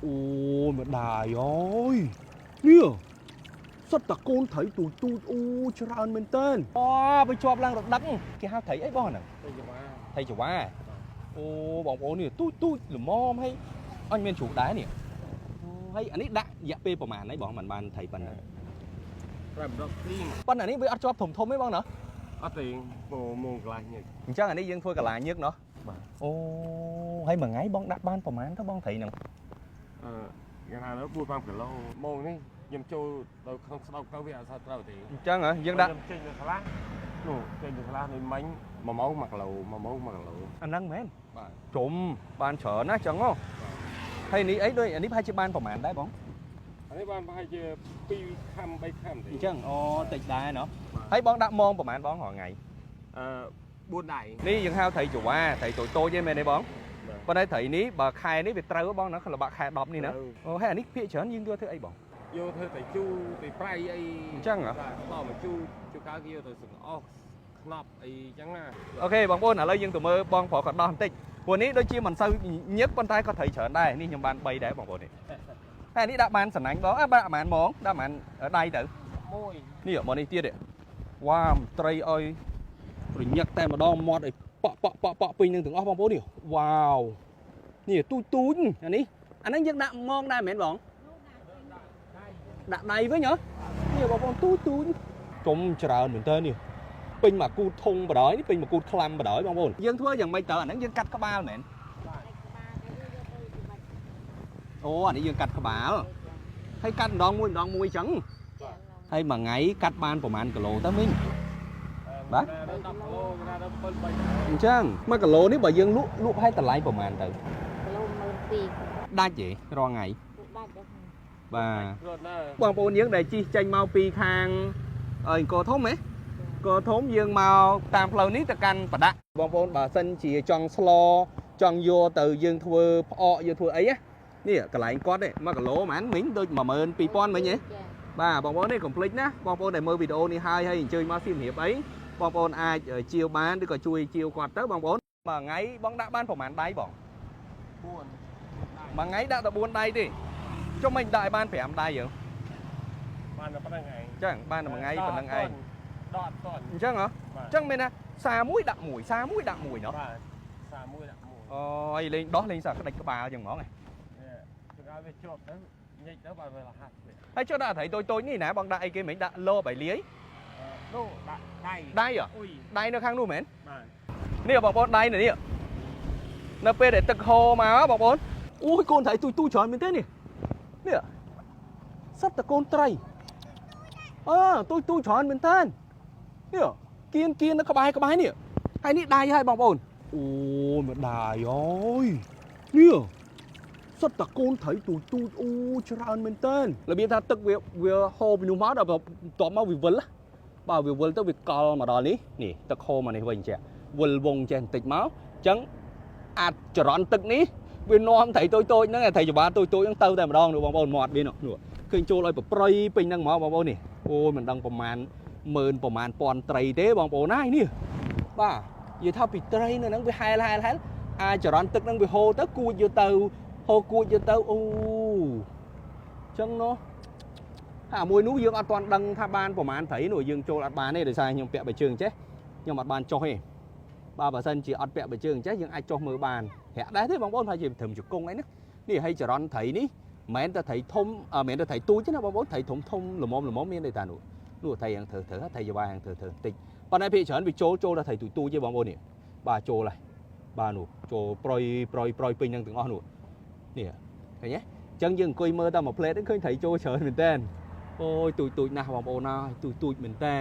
អូយម្ដាយអើយនេះសុទ្ធតែកូនត្រីទូចទូចអូច្រើនមែនតើអូไปជាប់ឡើងរដឹកគេហៅត្រីអីបងហ្នឹង ទៅចវា ត្រីចវាអូបងប្អូននេះទូចទូចល្មមហើយអញមានជ្រូកដែរនេះអូហើយអានេះដាក់រយៈពេលប្រហែលហើយបងមិនបានត្រីប៉ុណ្ណឹង ប្រែម្ដងទី ប៉ុន្តែនេះវាអត់ជាប់ធំធំទេបងណោះ អត់ទេមកកន្លះញឹក អញ្ចឹងអានេះយើងធ្វើកាឡាញឹកណោះ បាទ អូហើយមួយថ្ងៃបងដាក់បានប្រហែលទៅបងត្រីហ្នឹង អឺយ៉ាងណាទៅ4 5គីឡូមកនេះខ្ញុំចូលទៅក្នុងស្ដុកទៅវាអត់សូវត្រូវទេ អញ្ចឹងហ៎យើងដាក់ ខ្ញុំចេញទៅខ្លះនោះចេញទៅខ្លះនេះមិញ1ម៉ោង1គីឡូ1ម៉ោង1គីឡូ អាហ្នឹងមែន បាទ ជុំបានច្រើនណាស់ចឹងហ៎ហើយនេះអីដូចអានេះប្រហែលជាបានប្រហែលដែរបង អានេះបានប្រហែលជា2ខាំ3ខាំទេ អញ្ចឹងអូតិចដែរណោះហើយបងដាក់មងប្រហែលបងរាល់ថ្ងៃ អឺ4ដៃ នេះយើងហៅត្រីចវាត្រីតូចតូចទេមែនទេបង បាទ ប៉ុន្តែត្រីនេះបើខែនេះវាត្រូវបងណាល្បាក់ខែ10នេះណាអូហើយអានេះភាគច្រើនយើងយកធ្វើអីបង យកធ្វើតែជូរតែប្រៃអី អញ្ចឹងហ៎ បាទស្លមកជូរជូរកើគេយកទៅសង្អស់ខ្នប់អីចឹងណា OK បងប្អូនឥឡូវយើងទៅមើលបងប្រុសគាត់ដោះបន្តិចព្រោះនេះដូចជាមិនសូវញឹកប៉ុន្តែក៏ត្រីច្រើនដែរនេះខ្ញុំបាន3ដែរបងប្អូននេះហើយនេះដាក់បានសំណាញ់បងអើបាទប្រហែលហ្មងដាក់ប្រហែលដៃទៅ មួយ នេះមកនេះទៀតវ៉ាមត្រីឲ្យប្រញឹកតែម្ដងមាត់ឲ្យប៉ក់ប៉ក់ប៉ក់ប៉ក់ពេញនឹងទាំងអស់បងប្អូននេះវ៉ាវនេះទូចទូចអានេះអាហ្នឹងយើងដាក់មងដែរមែនបងដាក់ដៃវិញហ៎នេះបងប្អូនទូចទូចជុំច្រើនមែនតើនេះពេញមកគូតធុងបដ ாய் នេះពេញមកគូតខ្លាំបដ ாய் បងប្អូនយើងធ្វើយ៉ាងម៉េចតើអាហ្នឹងយើងកាត់ក្បាលមែនអូអានេះយើងកាត់ក្បាលហើយកាត់ម្ដងមួយម្ដងមួយអញ្ចឹងហើយមួយថ្ងៃកាត់បានប្រហែលគីឡូទៅមីង បាទ ដល់10គីឡូណាដល់7 3គីឡូ អញ្ចឹង1គីឡូនេះបើយើងលក់លក់ឲ្យតម្លៃប្រហែលទៅ គីឡូ12,000 ដាច់ទេរាល់ថ្ងៃ ដាច់ដែរ បាទ រត់ណា បងប្អូនយើងដែលជិះចេញមកពីខាងអីអង្គរធំហ៎អង្គរធំយើងមកតាមផ្លូវនេះទៅកាន់ប្រដាក់បងប្អូនបើសិនជាចង់ស្លចង់យកទៅយើងធ្វើផ្អកយកធ្វើអីណានេះកន្លែងគាត់នេះ1គីឡូហ្មងមិញដូច12000មិញហ៎ ចា បាទបងប្អូននេះកុំភ្លេចណាបងប្អូនដែលមើលវីដេអូនេះហើយហើយអញ្ជើញមកសៀមរាបអីបងប្អូនអាចជាវបានឬក៏ជួយជាវគាត់ទៅបងប្អូនមួយថ្ងៃបងដាក់បានប្រហែលដៃបង 4 មួយថ្ងៃដាក់តែ4ដៃទេចុះមិនដាក់ឲ្យបាន5ដៃហ៎ បានតែប៉ុណ្្នឹងឯង អញ្ចឹងបានតែមួយថ្ងៃប៉ុណ្្នឹងឯង ដកអត់តន់ អញ្ចឹងហ៎ បាទ អញ្ចឹងមានថាសាមួយដាក់មួយសាមួយដាក់មួយណោះ បាទសាមួយដាក់មួយ អូយលេងដោះលេងសាក្តិចក្បាលអញ្ចឹងហ្មង នេះចង្អើវាជាប់ទៅញិចទៅបាទវារហ័សវា ហើយចុះដាក់ត្រីតូចតូចនេះណាបងដាក់អីគេមិញដាក់លោបឲ្យលាយ នោះដាក់ដៃ ដៃហ៎ អុយ ដៃនៅខាងនោះមែន បាទ នេះបងប្អូនដៃនៅនេះនៅពេលដែលទឹកហូរមកបងប្អូនអូយកូនត្រីទូចទូចច្រើនមែនទេនេះនេះសត្វតកូនត្រីអើទូចទូចច្រើនមែនតើនេះគៀនគៀននៅក្បែរក្បែរនេះហើយនេះដៃហើយបងប្អូនអូយម្ដាយអើយនេះសត្វតកូនត្រីទូចទូចអូច្រើនមែនតើរបៀបថាទឹកវាវាហូរពីនោះមកដល់បន្ទាប់មកវាវិលបាទវាវិលទៅវាកល់មកដល់នេះនេះទឹកហូរមកនេះវិញចេះ វិលវងចេះបន្តិចមកអញ្ចឹងអាចចរន្តទឹកនេះវានាំត្រីតូចតូចហ្នឹងត្រីចង្វាតូចតូចហ្នឹងទៅតែម្ដងនោះបងប្អូនមាត់វានោះនោះឃើញចូលឲ្យប្រប្រៃពេញហ្នឹងហ្មងបងប្អូននេះអូយមិនដឹងប្រមាណម៉ឺនប្រមាណពាន់ត្រីទេបងប្អូនណាយនេះបាទនិយាយថាពីត្រីនៅហ្នឹងវាហែលហែលហែលអាចចរន្តទឹកហ្នឹងវាហូរទៅគួចយកទៅហូរគួចយកទៅអូអញ្ចឹងនោះហើយអាមួយនោះយើងអត់ទាន់ដឹងថាបានប្រមាណត្រីនោះយើងចូលអត់បានទេដោយសារខ្ញុំពាក់បៃជើងចេះខ្ញុំអត់បានចុះទេ បាទបើសិនជាអត់ពាក់បិជើងអញ្ចេះយើងអាចចុះមើលបានរាក់ដែរទេបងប្អូនប្រហែលជាត្រឹមជង្គង់អីណានេះហើយចរន្តត្រីនេះមិនមែនតែត្រីធំអឺមិនមែនតែត្រីទូចទេណាបងប្អូនត្រីធំធំល្មមល្មមមានទេតានោះនោះត្រីយ៉ាងធ្វើធ្វើត្រីយ៉ាវ៉ាយ៉ាងធ្វើធ្វើបន្តិចប៉ុន្តែភាគច្រើនវាចូលចូលដល់ត្រីទូចទូចទេបងប្អូននេះបាទចូលហើយបាទនោះចូលប្រយប្រយប្រយពេញនឹងទាំងអស់នោះនេះឃើញទេអញ្ចឹងយើងអង្គុយមើលតែមួយផ្លេតហ្នឹងឃើញត្រីចូលច្រើនមែនតើអូយទូចទូចណាស់បងប្អូនណាយទូចទូចមែនតើ